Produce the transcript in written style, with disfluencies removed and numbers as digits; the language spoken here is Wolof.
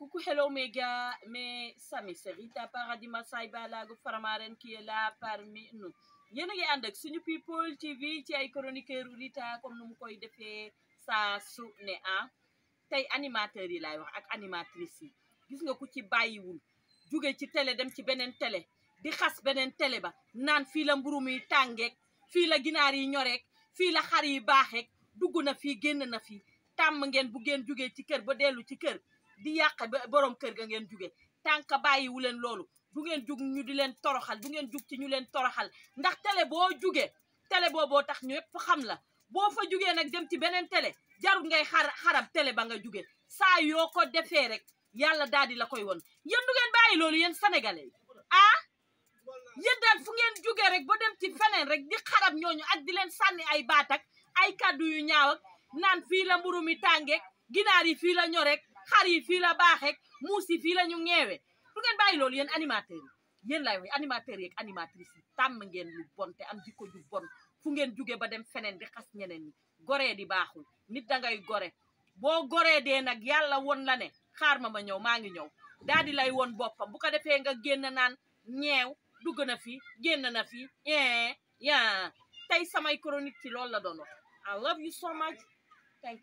Coucou, hello méga, mais Samy c'est Rita Paradis Massaye Balago Faramaren qui est là parmi nous. Yéen a ngi ànd ak suñu People TV ci ay chroniqueur Rita comme nu mu koy defee saa su ne tey animateurs yi laay wax ak animatrices yi. Gis nga ku ci bàyyiwul jóge ci télé dem ci beneen télé di xas beneen télé ba naan fii la mburu mi tàngeek fii la ginaar yi ñoreek fii la xar yi baaxeek dugg na fii génn na fii tàmm ngeen bu ngeen jógee ci kër ba dellu ci kër di yàq borom kër ga ngeen jóge tànk bàyyiwu leen loolu du ngeen jug ñu di leen toroxal du ngeen jug ci ñu leen toroxal ndax télé boo jugee télé booboo tax ñëpp xam la boo fa jugee nag dem ci beneen télé jarul ngay xarab télé ba nga jugee saa yoo ko defee rek yàlla daal di la koy won yéen du ngeen bàyyi loolu yéen sénégalais yi yéen daal fu ngeen jugee rek ba dem ci feneen rek di xarab ñooñu ak di leen sànni ay baat ak ay kàddu yu ñaaw ak naan fii la mburu mi tàngeek ginaar yi fii la ñoreek xar yi fii la baaxeek muus yi fii la ñu ñeewee du ngeen bàyyi loolu yéen animateurs yi yéen laay wax animateurs yi ak animatrices yi tàmm ngeen lu bon te am jikko ju bon fu ngeen jóge ba dem feneen di xas ñeneen ñi goree di baaxul nit dangay gore boo goree dee nag yàlla won la ne xaar ma ñëw maa ngi ñëw daal di lay won boppam bu ko defee nga génn naan ñeew dugg na fi génn na fi yaa tey samay chronique ci loolu la doon wax I love you so much thank you